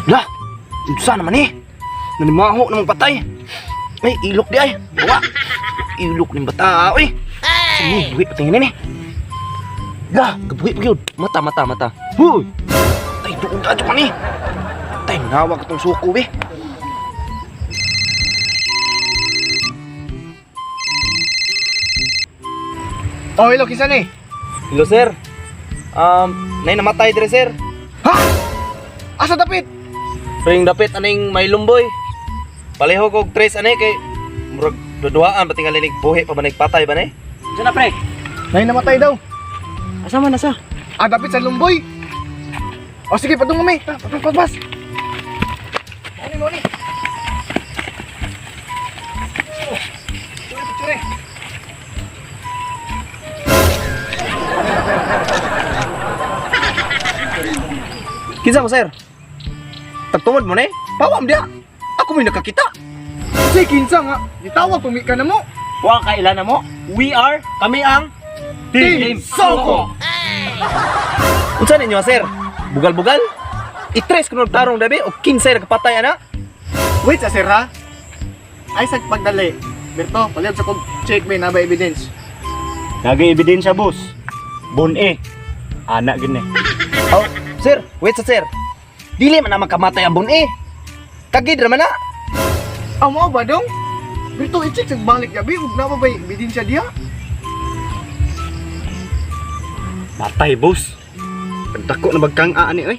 Lah, unsa naman eh? Nanimaho namang patay. Ay, ilok di ay. Bawa. Ilok ning bata, oy. Ay! Buhi patingin ni. Lah, kabuhi pa gyud. Mata, mata, mata. Huy! Ay, doon ka man ni. Tay, nawag itong suko, be. Oh, hello, kinsa ni? Hello, sir. Nay namatay dire, sir. Ha? Asa dapit? Ring dapit aning may lumboy. Palihog og tres ani kay murag duduhaan ba tingali nig buhi pa ba nagpatay ba ni? Diyan na, pre. Nay namatay daw. Asa man asa? Ah, dapit sa Lumboy. O sige, padung kami. Tara, Pas, pas, pas. Moni, moni. Oh, picture, picture. Kinsa mo, sir? Tagtungod mo ni? Pawam dia. Ako may nakakita. Kasi kinsa nga, gitawag pumi ka na mo. Wa ka ilan na mo. We are, kami ang Team Soko! Unsa ninyo, sir? Bugal-bugal? Itres kuno tarong dabi o 15 ra kapatay ana? Wait sa sir ha. Ay sa pagdali. Berto, palihog sa kog check may naba evidence. Nagay ebidensya, boss. Bon eh. Ana gini. Oh, sir, wait sa sir. Dili man na makamatay ang bun eh. Kagid ra man na. Ah, mao ba dong? Berto, i-check sa balik gabi ug naba ba ebidensya diha? Patay, boss. Pagdako na bagkang ani oy.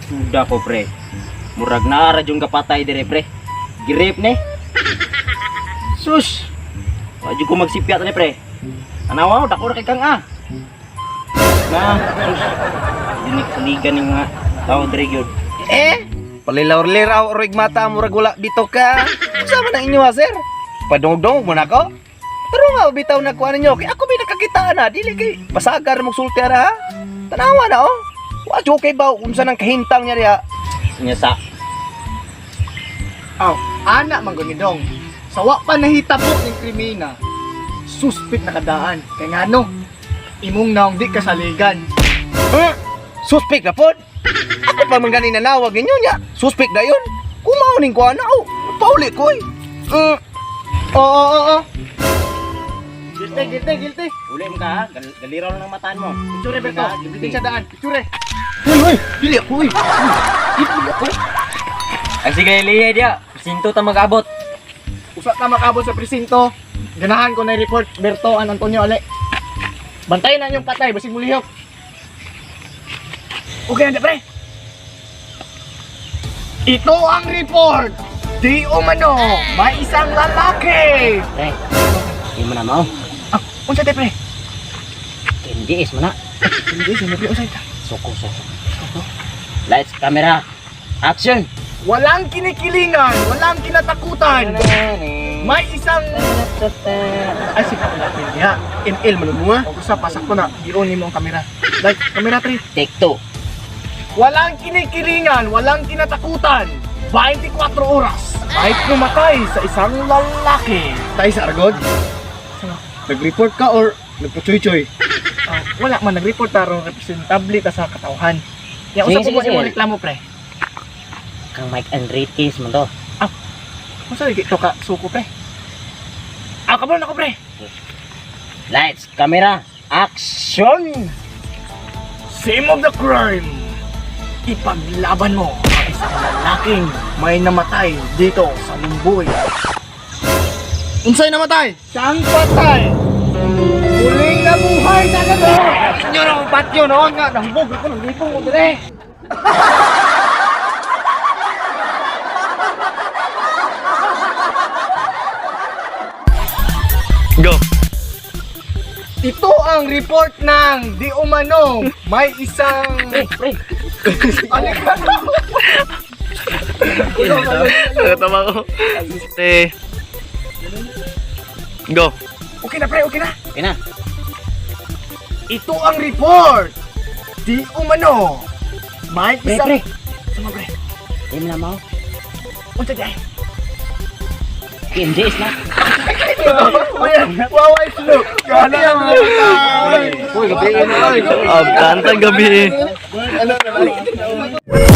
Duda ko, pre. Murag naara yung kapatay dire, pre. Girip ni. Sus. Wa jud ko magsipyat ni, pre. Tanawa, dako ra kay kang ah. Na, sus. Dinik saligan ning mga tao dire gyud. Eh, palilawr-liraw o mata murag wala bito ka. Unsa man ang inyo ha, sir? Padungog-dungog mo na ko. Pero nga bitaw na kuha ninyo kay ako may nakakita na dili kay pasagar mo sulti ara ha. Tanawa na oh. Wa joke ba unsa nang kahintang niya diha? Nya sa Aw, ana man gud ni dong. Sa wa pa nahitabo ning krimina, suspect na kadaan. Kay ngano? Imong naong di kasaligan. Hmm? Suspect na pod. Ako pa man gani nanawag ninyo niya. Suspect na yun. Kumaw ning kuha na oh. Pauli ko eh. Oo, oo, oo. Guilty, guilty, guilty. Uli mo ka ha. Galiraw na ng mataan mo. Picture Berto, ebidensya daan. Picture. Uy, uy, dili ako eh. Uy, dili ako. Ay sige, liye dia. Sinto ta mag-abot. Usa ka makabot sa presinto. Ganahan ko na report Berto an Antonio Ale. Bantayan na inyong patay basig mulihok. Okay na pre. Ito ang report. Di umano, may isang lalaki. Pre. Di mo na mao. Ah, unsa te pre? Hindi is mo na. Hindi sa pre unsa ita? Suko, suko. Lights, camera, action! Walang kinikilingan, walang kinatakutan. May isang ay sige diha. ML man mo ha. O usa pasak ko na, i-on nimo ang kamera. Like kamera 3. Take two. Walang kinikilingan, walang kinatakutan. 24 oras. Kahit pumatay sa isang lalaki. Tay sa argod. Nag-report ka or nagputsoy-choy? Ah, wala man nag-report tarong representable ta sa katawhan. Ya Sige, usa sige, po sige. mo reklamo pre. Kang Mike Enriquez man to. Unsa lagi to ka suko pre? Ah, kabalo na ko pre. Lights, camera, action! Same of the crime. Ipaglaban mo ang isang lalaking may namatay dito sa Lumboy. Unsay namatay? Siyang patay. Muling nabuhay talaga. Inyo na patyo noon nga nahubog ako ng lipong ko dire. Go. Ito ang report ng di umano may isang Pre, pre. ano ka? Nakatawa ko. Eh. Go. Okay na pre, okay na. Okay na. Ito ang report. Di umano may Pre, isang pre. Sama, pre. Di mo na mao. Unsa di ay? PMJS na. Waway slow. Gana ang mga tao. Uy, gabi na. Abtantang gabi. Ano naman?